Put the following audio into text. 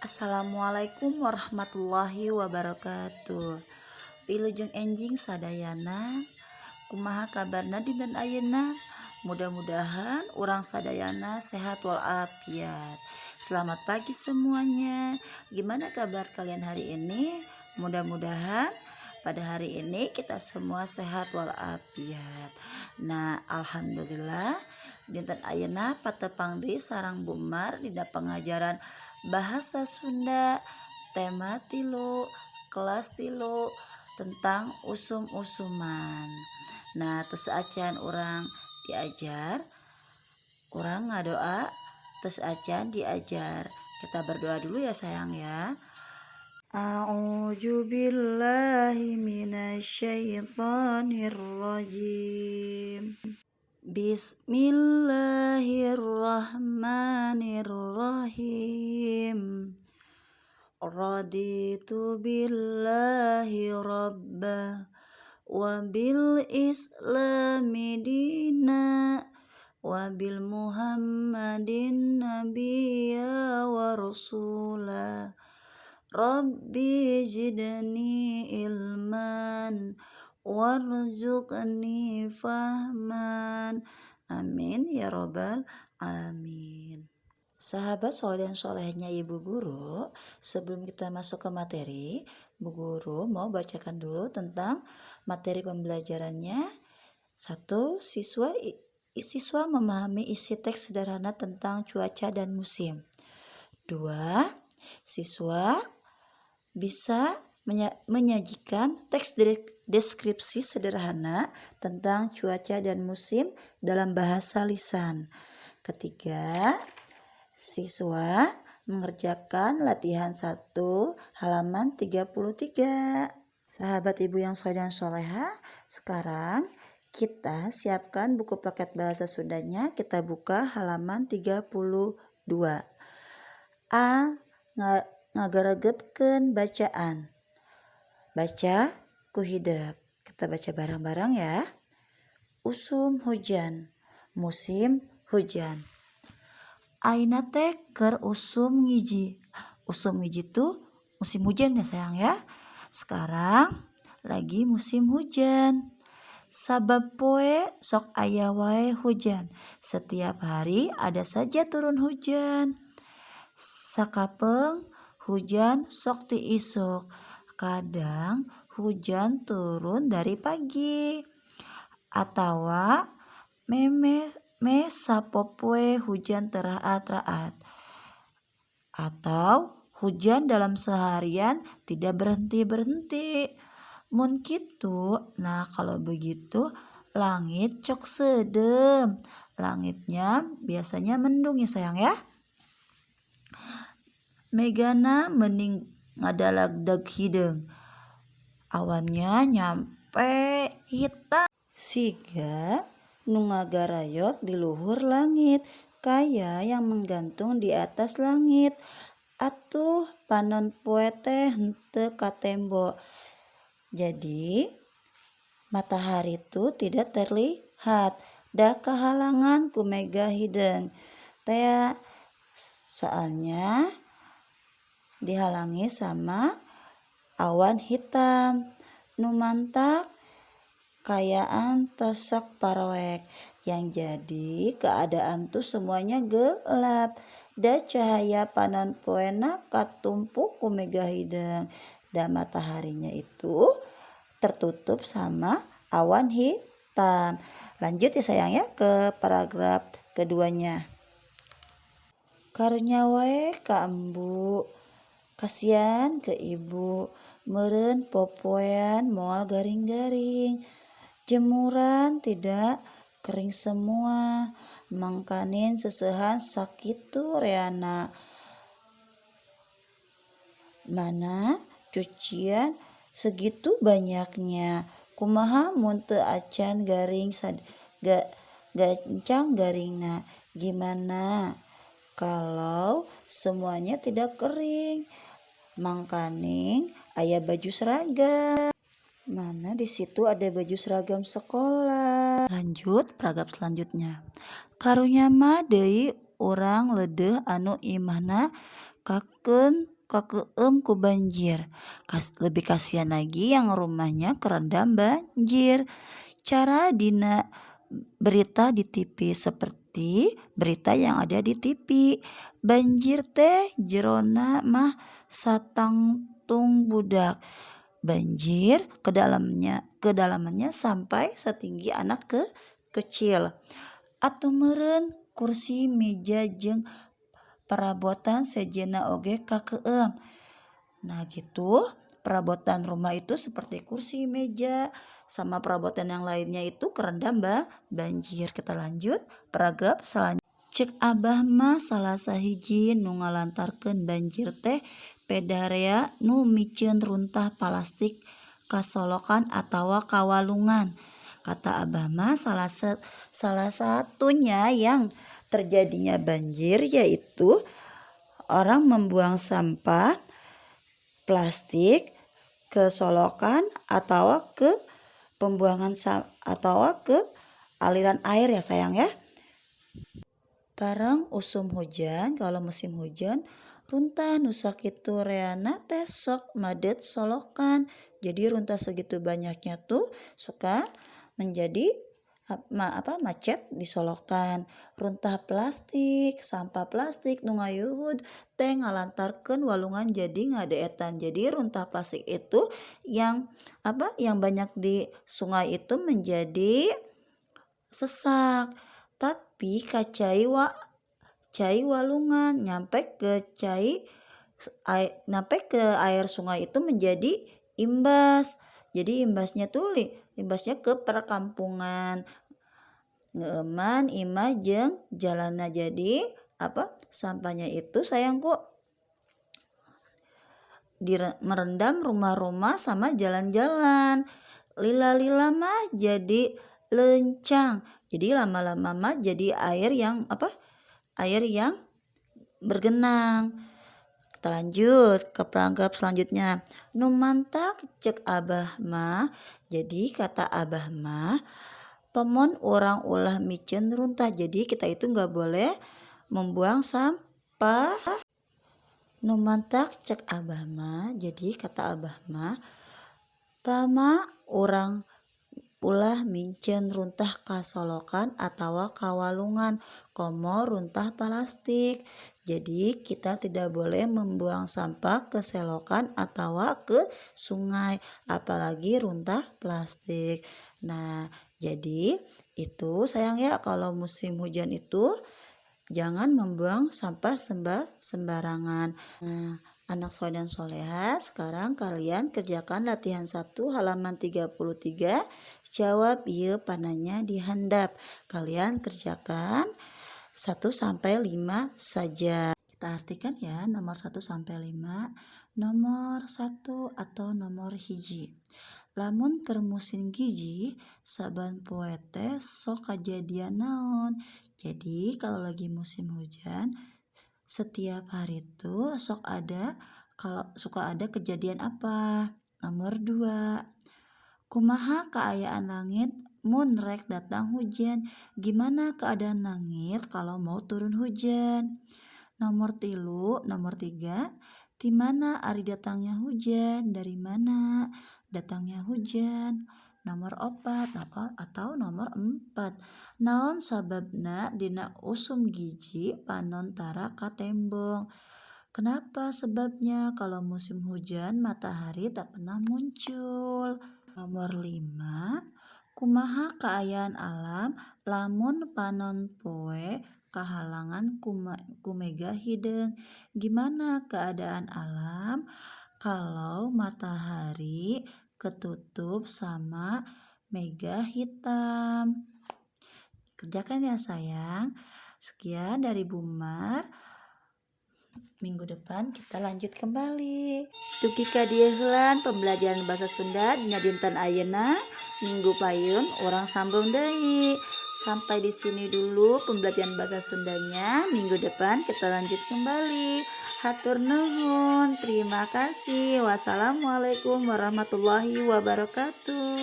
Assalamualaikum warahmatullahi wabarakatuh. Wilujeng enjing sadayana. Kumaha kabarna dinten ayeuna? Mudah-mudahan urang sadayana sehat walafiat. Selamat pagi semuanya. Gimana kabar kalian hari ini? Mudah-mudahan pada hari ini kita semua sehat walafiat. Nah, alhamdulillah dinten ayeuna patepang deui sareng Bu Mar dina pengajaran bahasa Sunda tema 3 kelas 3 tentang usum-usuman. Nah, teu saacan urang diajar, urang ngadoa teu saacan diajar. Kita berdoa dulu ya, sayang, ya. A'udzu billahi minasyaitonir rajim. Bismillahirrahmanirrahim. Raditu billahi robba wa bil islami dina wa bil muhammadin nabiyya wa rasula. Rabbi zidni ilman warzuqni fahman. Amin ya robbal alamin. Sahabat soleh dan solehnya Ibu Guru, sebelum kita masuk ke materi, Bu Guru mau bacakan dulu tentang materi pembelajarannya. Satu, siswa siswa memahami isi teks sederhana tentang cuaca dan musim. Dua, siswa bisa menyajikan teks deskripsi sederhana tentang cuaca dan musim dalam bahasa lisan. Ketiga, siswa mengerjakan latihan 1 halaman 33. Sahabat ibu yang soleh dan soleha, sekarang kita siapkan buku paket bahasa Sundanya, kita buka halaman 32. A. Ngagaregepkeun bacaan. Baca ku hidep. Kita baca bareng-bareng ya. Usum hujan, musim hujan. Ayeuna teh keur usum ngiji. Usum ngiji tuh musim hujan ya, sayang, ya. Sekarang lagi musim hujan. Sabab poe sok aya wae hujan. Setiap hari ada saja turun hujan. Sakapeung hujan sok ti isuk. Kadang hujan turun dari pagi. Atawa meh sapopoe hujan teu raat-raat. Atau hujan dalam seharian tidak berhenti-berhenti. Mun kitu, nah, kalau begitu langit cok seudem. Langitnya biasanya mendung ya, sayang, ya. Megana meni ngadalagdag hideung. Awannya nyampe hitam. Siga nu ngagarayot di luhur langit, kaya yang menggantung di atas langit. Atuh panon poe teh henteu katembo. Jadi matahari itu tidak terlihat da kahalangan ku mega hideung. Tea soalnya dihalangi sama awan hitam. Nu mantak kaayaan tos sok paroek. Yang jadi keadaan tuh semuanya gelap. Da cahaya panon poena katumpuk ku mega hideung. Dan mataharinya itu tertutup sama awan hitam. Lanjut ya, sayang, ya, ke paragraf keduanya. Karunya wae ka embu. Kasihan ke ibu. Meureun popoean moal garing-garing. Jemuran tidak kering semua. Mangkaning seuseuhan sakitu reana. Mana cucian segitu banyaknya. Kumaha mun teu acan garing gancang garingna? Gimana kalau semuanya tidak kering? Mangkaning aya baju seragam. Mana di situ ada baju seragam sekolah. Lanjut paragraf selanjutnya. Karunya mah deui urang leudeuh anu imahna Kakeun ku banjir. Lebih kasihan lagi yang rumahnya kerendam banjir. Cara dina berita di TV, seperti berita yang ada di TV. Banjir teh jerona mah satangtung budak. Banjir kedalamannya sampai setinggi anak kecil. Atuh meureun kursi, meja jeung perabotan sejenna oge kakeueum. Nah gitu, perabotan rumah itu seperti kursi, meja, sama perabotan yang lainnya itu kerendam banjir. Kita lanjut paragraf selanjutnya. Cek Abah mah salah sahiji nu ngalantarkeun banjir teh pedah rea nu miceun runtah plastik ka solokan atawa ka walungan. Kata Abah mah salah satunya yang terjadinya banjir yaitu orang membuang sampah plastik ke solokan atau ke pembuangan atau ke aliran air ya sayang ya. Barang usum hujan, kalau musim hujan, runtah nu sakitu reana teh sok madet solokan. Jadi runtah segitu banyaknya tuh suka menjadi macet di solokan. Runtah plastik, sampah plastik nu ngayuhud teh ngalantarkeun walungan jadi ngadeetan. Jadi runtah plastik itu yang banyak di sungai itu menjadi sesak. Tapi ka cai walungan nyampe ke cai nyampe ke air sungai itu menjadi imbas. Jadi imbasnya tuh imbasnya ke perkampungan. Ngeueuman imah jeung jalanna. Jadi sampahnya itu sayangku merendam rumah-rumah sama jalan-jalan. Lila-lila mah jadi lencang. Jadi lama-lama mah jadi air yang apa? Air yang bergenang. Kita lanjut ke paragraf selanjutnya. Nu mantak cek Abah mah, jadi kata Abah mah, pamon urang ulah miceun runtah. Jadi kita itu nggak boleh membuang sampah. Nu mantak cek Abah mah, jadi kata Abah mah, pama urang ulah miceun runtah ka solokan atawa ka walungan, komo runtah plastik. Jadi kita tidak boleh membuang sampah ke selokan atawa ke sungai, apalagi runtah plastik. Nah, jadi itu sayang ya, kalau musim hujan itu jangan membuang sampah sembarangan. Nah, anak soleh dan soleha, sekarang kalian kerjakan latihan 1 halaman 33, jawab ieu pananya di handap. Kalian kerjakan 1 sampai 5 saja. Kita artikan ya nomor 1 sampai 5. Nomor 1 atau nomor hiji. Lamun keur musim giji, saban poe teh sok kajadian naon. Jadi kalau lagi musim hujan, setiap hari tuh sok ada, kalau suka ada kejadian apa? Nomor 2, kumaha kaayaan langit mun rek datang hujan? Gimana keadaan langit kalau mau turun hujan? Nomor 3, nomor 3, di mana ari datangnya hujan? Dari mana datangnya hujan? Nomor 4 atau nomor 4, naon sababna dina usum giji panon tara katembong? Kenapa sebabnya kalau musim hujan matahari tak pernah muncul? Nomor 5, kumaha kaayaan alam lamun panon poe kahalangan ku mega hideung? Gimana keadaan alam kalau matahari ketutup sama mega hitam? Kerjakan ya sayang. Sekian dari Bu Mar. Minggu depan kita lanjut kembali. Dugi ka dieu heulan pembelajaran bahasa Sunda dina dinten ayeuna. Minggu payun urang sambung deui. Sampai di sini dulu pembelajaran bahasa Sundanya. Minggu depan kita lanjut kembali. Hatur nuhun. Terima kasih. Wassalamualaikum warahmatullahi wabarakatuh.